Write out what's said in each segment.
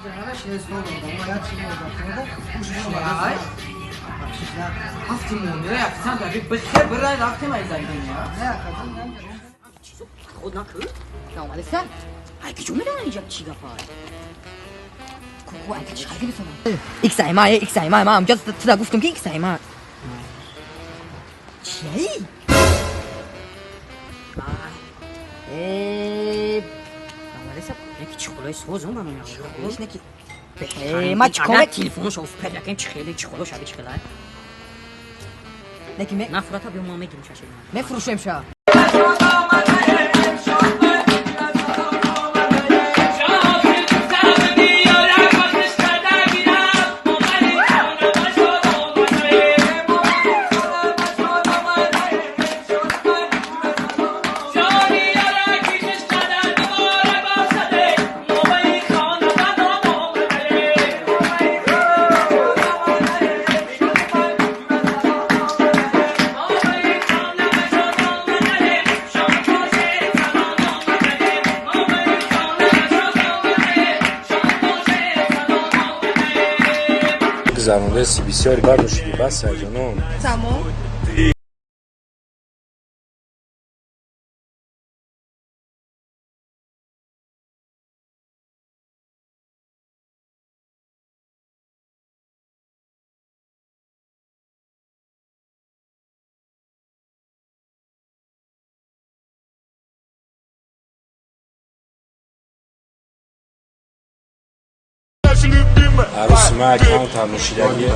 Худ накӯ? Наомадеса? Ай киҷо медонам инҷа чӣ гапа? Ку ай чӣ гирифтам? Икс айма, икс айма, ма амҷа туда гуфтам ки икс айма. Чияи? Э, наомадеса? Яки чӣ хулои созам ба ман. Чӣ неки? Э, ма чӣ кор телефонш оф перякем чӣ хеле чӣ хуло шаби чӣ хела. Неки ме Нафрата биё ма мегирим шаши. Мефурӯшем ша. Гузарондаси бисёри бардошти бас ҷонон. Тамом. Арӯси ма аккаунтам нӯшидагӣ.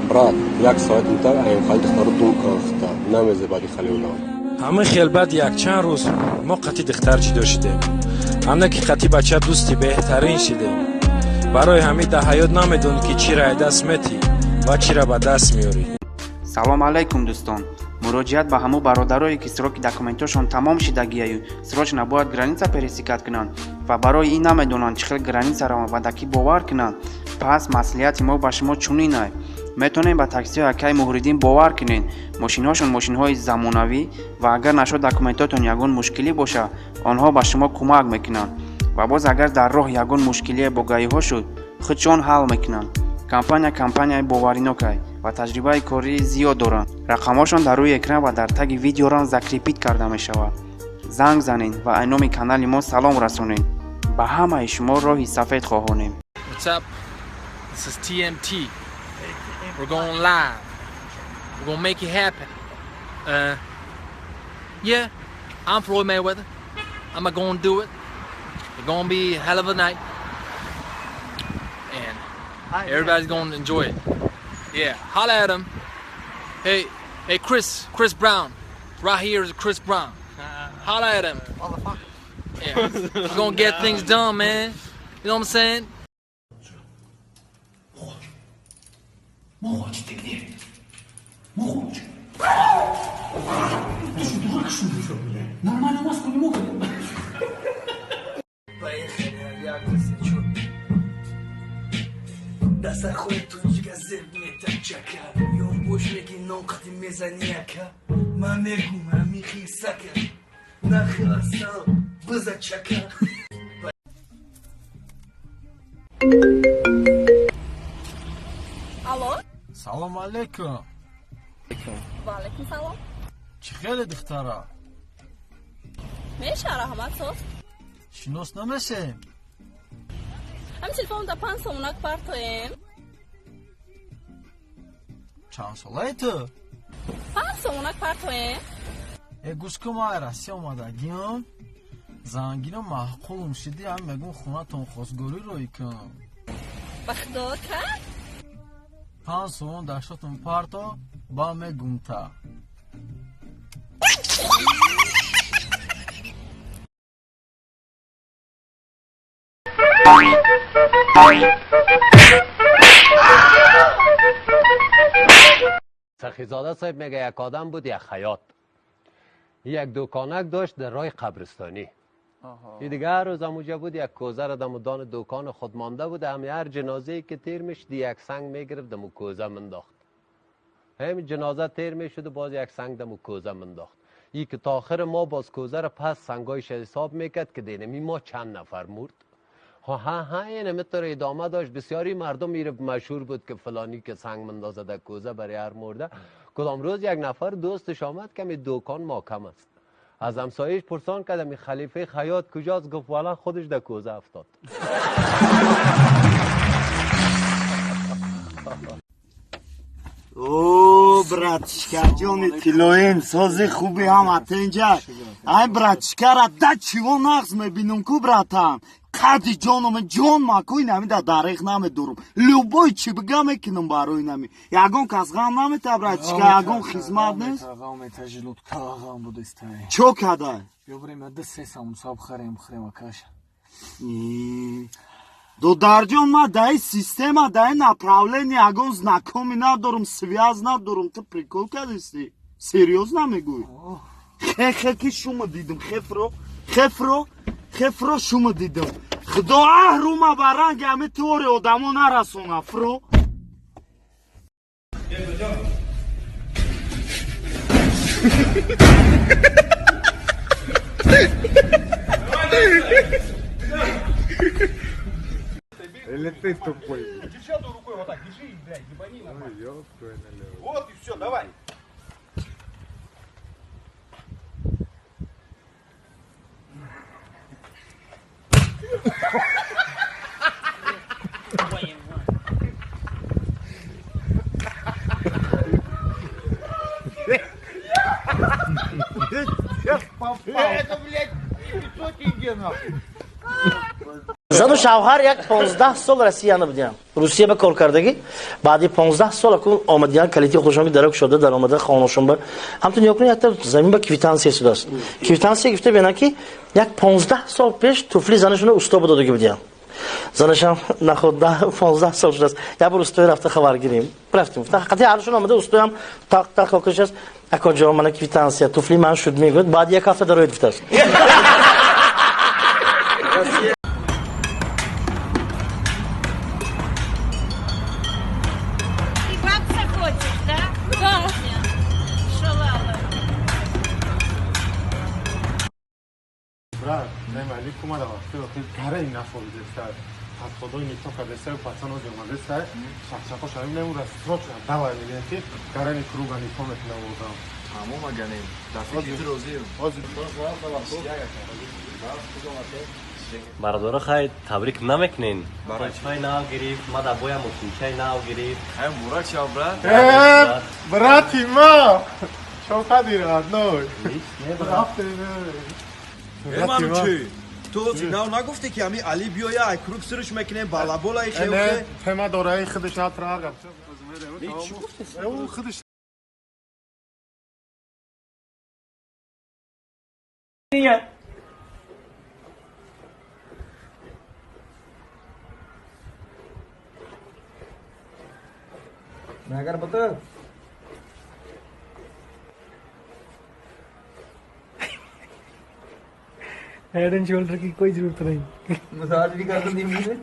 Брат, як соат интар аем хали духтару дум кахта намезебади халиулам. Ҳамин хел баъд якчанд рӯз мо қатъи духтар ҷидо шидем, ҳамна ки қатъи бача дӯсти беҳтарин шидем. Барои ҳамин дар ҳаёт намедонӣ, ки чиро ай даст метӣ ва чиро ба даст меорӣ. Салом алайкум, дӯстон! Муроҷиат ба ҳамун бародарое, ки сроки документошон тамом шидагияю срочно бояд граница пересекать кунанд ва барои ин намедонанд, чӣ хел граница раванд ва да кӣ бовар кунанд. Пас маслиҳати мо ба шумо чунин ай: метавонем ба таксиҳои акаи Муҳриддин бовар кунед. Мошинҳошон мошинҳои замонавӣ ва агар нашуд документотон ягон мушкилӣ боша, онҳо ба шумо кӯмак мекунанд. Ва боз агар дар роҳ ягон мушкилие бо гаиҳо шуд, худшон ҳал мекунанд. Компания компанияи боваринокай ва таҷрибаи кории зиёд доранд. Рақамҳошон дар рӯи экран ва дар таги видеорам закрепить карда мешавад. Занг занед ва ай номи канали мо салом расонед. Ба ҳамаи шумо роҳи сафед хоҳонем. What's up? This is TMT. We're going live. We're gonna make it happen. Yeah, I'm Floyd Mayweather. I'm gonna do it. It's gonna be a hell of a night. And everybody's gonna enjoy it. Yeah, holla at him. Hey, hey, Chris, Chris Brown. Right here is Chris Brown. Holla at him. Yeah, we're gonna get things done, man. You know what I'm saying? Молчи ты где? Молчи. Ты что, дурак, что ли? Нормальную маску не мог? Поехали, авиакосячок. Дастархони тоҷика зеб метачака. Ё бош меги нон қати мезани, ака. Ман мегум ҳами хисака. Нахи асал биза чака. Алло? Салом алейкум. Ва алайкум салом. Чӣ хеле, духтара? Меша, раҳмат, соз. Шинос намешем? Ҳам телефон да 5 сомонак партоем. Чанд солаи ту? 5 сомонак партоем. Э, гӯш кун, ман Россия омадагиам, зангино маъқулум шиди, ҳам мегум хонатон хостгорӣ рӯй кун. Ба худо, кард? 5 сомон даштотон парто, ба мегумта. سخیزاده صاحب میگه یک آدم بود، یک خیاط، یک دکانک داشت در راه قبرستانی. این دیگه هر روز همونجا بود، یک کوزه را دم دان دکان خود مانده بود. هم هر جنازه که تیر میشد، یک سنگ میگرفت، دمو کوزه منداخت. همین جنازه تیر میشد و باز یک سنگ دم و کوزه منداخت. ای که تا آخر ما باز کوزه را پس سنگایش حساب میکرد که دینمی ما چند نفر مرد. ها ها ها، این همینطور ادامه داشت. بسیاری مردم میره مشهور بود که فلانی که سنگ مندازه در کوزه برای هر مرده. کدام روز یک نفر دوستش آمد که می دوکان ما کم است. از همسایه‌اش پرسان کردم این خلیفه خیاط کجاست؟ گفت والا خودش در کوزه افتاد. О, братишкаҷони тилоим, сози хуби ҳама тенҷа. Ай, братишкара да чиво нағз мебинам ку, братан. Қади ҷоном ҷон макӯй нами да дареғ намедорум. Любой чӣ бига мекунам барои нами. Ягон кас ғам намета, братишка, ягон хизмат нест? Чо кадай? Додарҷон, ман даи система, даи направление ягон знакомый надорум, связь надорум. Ту прикол кардисти? Серьёзно мегӯй? Хе-хе ки шумо дидум, хефро, хефро, хефро шумо дидум. Худо аҳрума ба ранги ҳами теория одамо нарасона, фро. Или ты тупой? Держи одной рукой вот так, держи, блядь, ебани нормально. Вот и все, давай. Это, блядь, 500 тенге, нахуй. Зану шавҳар як 15 сол Россияны будиям. Русия ба кор кардагӣ. Баъди 15 сол акун омадиян, калити худашон дарак шуда дар омада хонашон ба. Ҳамтун нигоҳ кунед, якта замин ба квитансия шудааст. Квитансия гуфта бинам ки як 15 сол пеш туфли занашонро усто додагӣ будиям. Занашам наход 15 сол шудааст. Як бор устои рафта хабар гирем. Рафтем. Ҳақиқати ҳаршон омада устоям тақ тақ окашаст. Акоҷон, мана квитансия, туфли ман шуд мегӯяд. Баъди як ҳафта дарояд гуфтааст. Брат, нема аликума да вақти вақти гараи нафоидеста. Подходои никто кардеста, пацан ози омадеста, шахшақо шавим немура срочно давай мегӯям ки гарани круга нико мекунам одам. Тамом аганем. Дар фикри розием. Бародаро, хай табрик намекунен? Барои нав гирифт, ма дар боям мошинчаи нав гирифт. Хай муборак шав, брат. Э, брати ма! Чо кади родной? Не, брат. Манучи, ту нав нагуфте ки ами Али биёя, ай круг сирш мекунем, балаболаи хеоке. Тема дораи худаш натрагам. Худаш. मैं कर पुत्र। Head and shoulder की कोई जरूरत नहीं। मसाज भी कर दी मुझे।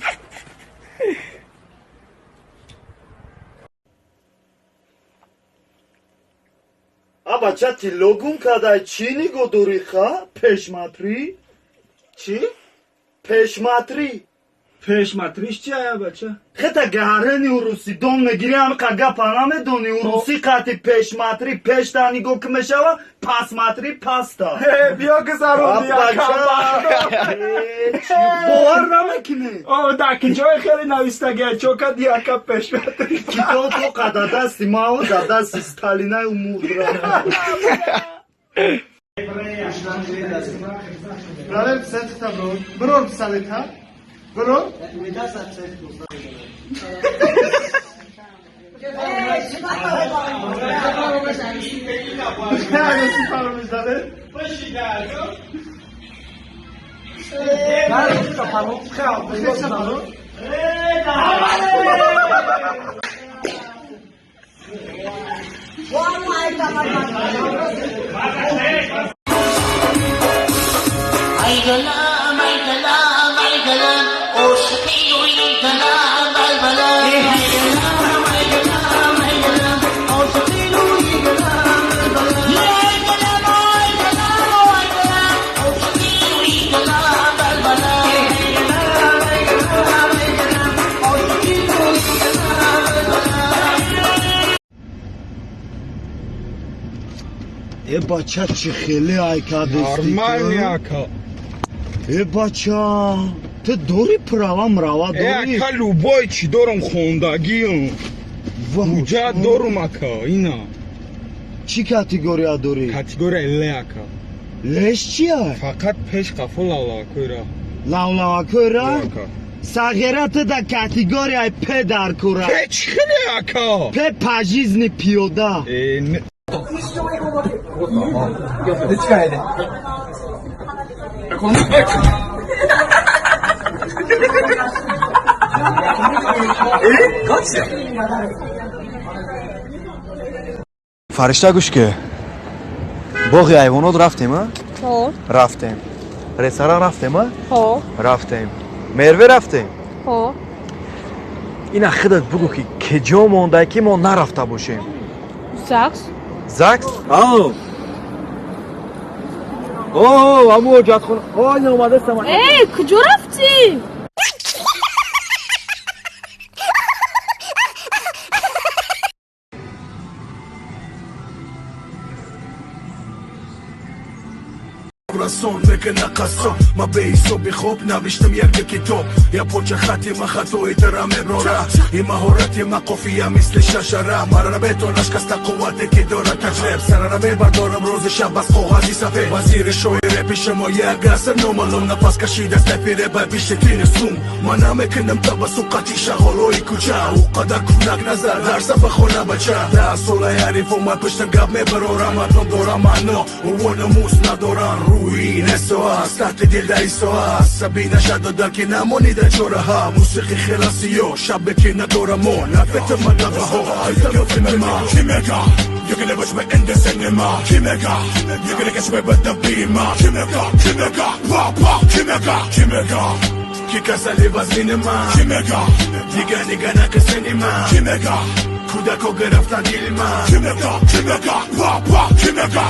А бача тилло гум кадай, чӣ нигоҳ дорӣ ха? Пешматрӣ? Чӣ? Пешматрӣ. Пешматриш чи ая, бача? Хета гарени урусӣ дон мегирӣ, ҳамқа гапа намедонӣ. Урусӣ қати пешматрӣ пешта нигоҳ ки мешава, пасматрӣ паста. Биё гузарон. Бовар намекунӣ? Дар ки ҷои хеле навистагия чока дияка пешматрӣ. Китоб то қада дасти мао да дасти Сталинай умурдра. Брат, писалета бро. Бро, писалета. Бро. Ay galam, ay galam, ay galam, Э бача, чӣ хеле айкадести? Нормально, ака. Э бача, ту дори права мрава? Э, дори? Ака, любой чӣ дорум, хондагиам. Ҳуҷҷат дорум, ака, ина. Чӣ категория дорӣ? Категория Л, ака. Леш чия? Фақат пеш қафо лавлавакойра. Лавлавакойра? Ака. Сағира, ту да категорияи П дар кура. П чӣ хеле, ака? П по жизни пиёда. Э, не. Фаришта, гӯш ки, боғи ҳайвонот рафтем, а? Хо. Рафтем. Ресторан рафтем, а? Хо. Рафтем. Мерве рафтем. Хо. Ина худат бугӯ, ки кеҷо монда, ки мо нарафта бошем? ЗАГС. ЗАГС. О, аму ҳоҷатхона ой омадастам. Э, куҷо рафтӣ? Расон мекана қассоб, ма беҳисоби хоб навиштам як китоб, я порча хати ма хатои тара меброра и маҳорати ма қофия мисли шашара мара наметонаш каста қуввате ки дорад таҷриб сара намебардорам рӯзи шаб аз коғази сафед вазири шои репи шумо як аср номаълум нафас кашида степи репа бишти тини сум ман намекунам табассум қати шағолои кӯча ӯ қадар кунак назар дар сафа хона бача 10 солаи ҳарифо ман пуштам гап мебарорам ҳатман дорам маъно ӯ номус надорам рӯи несоа таҳти дил дар исоа асабӣ нашадода ки намонида чораҳа мусиқи хела сиё шабе ки надорамо нафетамадаҳо. Ки мега? You're gonna watch me in the cinema. Ки мега? You're gonna catch me with the beamer. Ки мега? Ки мега? Па па. Ки мега? Ки мега? Ки касали вазнима. Ки мега? Дига нига накасенима. Ки мега? Кӯдако гирифта дилма. Ки мега? Ки мега? Па па. Ки мега?